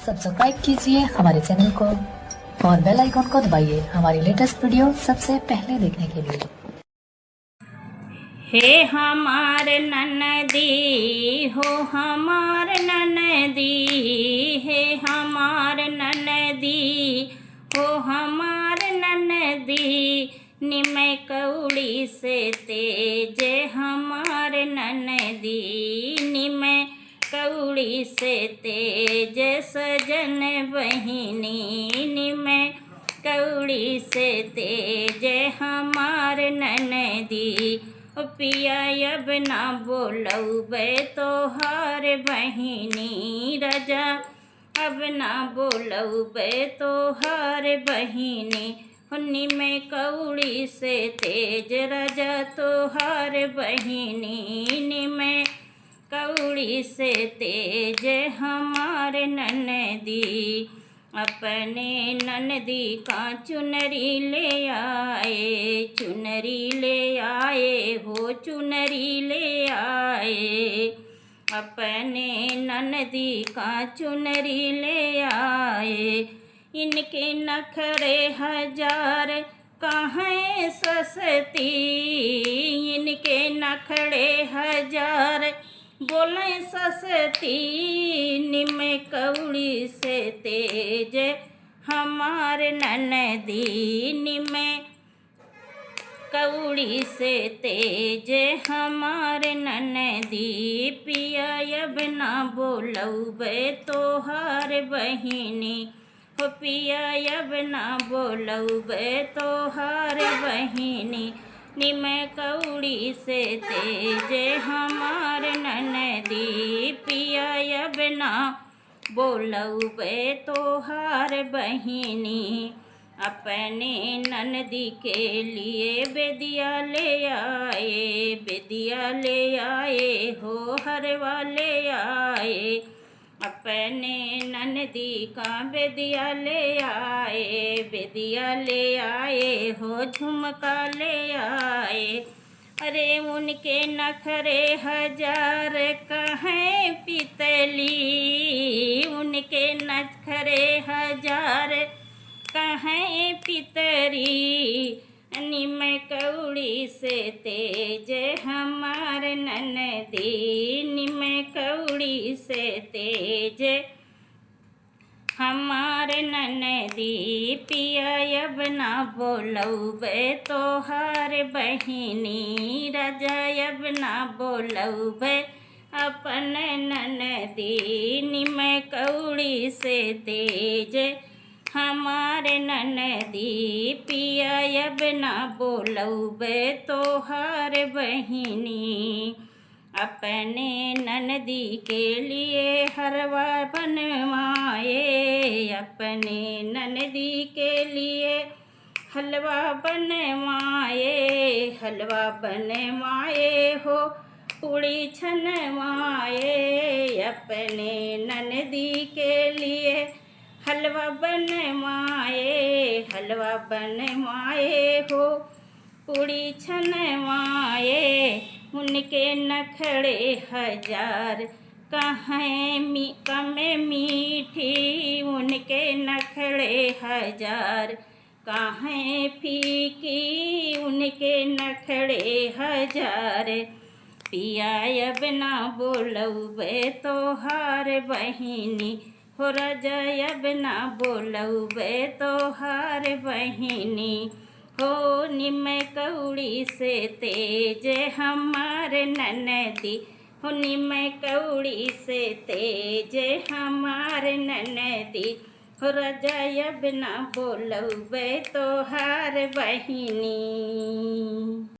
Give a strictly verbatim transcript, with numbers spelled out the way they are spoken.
सब्सक्राइब कीजिए हमारे चैनल को और बेल आइकन को दबाइए हमारी लेटेस्ट वीडियो सबसे पहले देखने के लिए। हे हमार ननदी, हो हमार ननदी, हे हमार ननदी, हो हमार ननदी, निमय कौड़ी से तेज हमार ननदी, निमय कौड़ी से तेज सजन बहिनी, निमय कौड़ी से तेज हमार ननदी। ओ पिया अब ना बोलौबे तोहार बहिनी, राजा अब ना बोलौबे तोहार बहिनी, हो निमय कौड़ी से तेज राजा तोहार बहिनी, निमय कौड़ी से तेज हमार ननदी। अपने ननदी का चुनरी ले आए, चुनरी ले आए हो, चुनरी ले आए। अपने ननदी का चुनरी ले आए। इनके नखरे हजार कहें सस्ती, इनके नखरे हजार बोलें सस्ती। निमय कौड़ी से तेज हमार ननदी, निमय कौड़ी से तेज हमार ननदी। पिया अब ना बोलौबे तोहार बहिनी, हो पिया अब ना बोलौबे तोहार बहिनी, निमय कौड़ी से तेज हमार ननदी। पिया अब ना बोलौबे तोहार बहिनी। अपने ननदी के लिए बेदिया ले आए, बेदिया ले आए हो, हरवा ले आए। अपने ननदी का बेदिया ले आए, बेदिया ले आए हो, झुमका ले आए। अरे उनके नखरे हजार कहें पितली, उनके नखरे हजार कहें पितरी। निमय कौड़ी से तेज हमार ननदी, निमय कौड़ी से तेज हमार ननदी। पिया अब ना बोलौबे तोहार बहिनी, राजा अब ना बोलौबे अपन ननदी। निमय कौड़ी से तेज हमार ननदी। पिया अब ना बोलौबे तोहार बहिनी। अपने ननदी के लिए हरवा बनवाए, अपने ननदी के लिए हलवा बनवाए, हलवा बनवाए हो, पूड़ी छनवाए। अपने ननदी के लिए हलवा बनवाए, हलवा बनवाए हो, पूड़ी छनवाए। उनके नखड़े हजार कहें मी-, कम मीठी, उनके नखड़े हजार कहें फीकी, उनके नखड़े हजार। पिया अब ना बोलौबे तोहार बहिनी, हो राजा अब ना बोलौबे तोहार बहिनी। हो निमय कौड़ी से तेज हमार ननदी, हो निमय कौड़ी से तेज हमार ननदी। हो राजा अब ना बोलौबे तोहार बहिनी।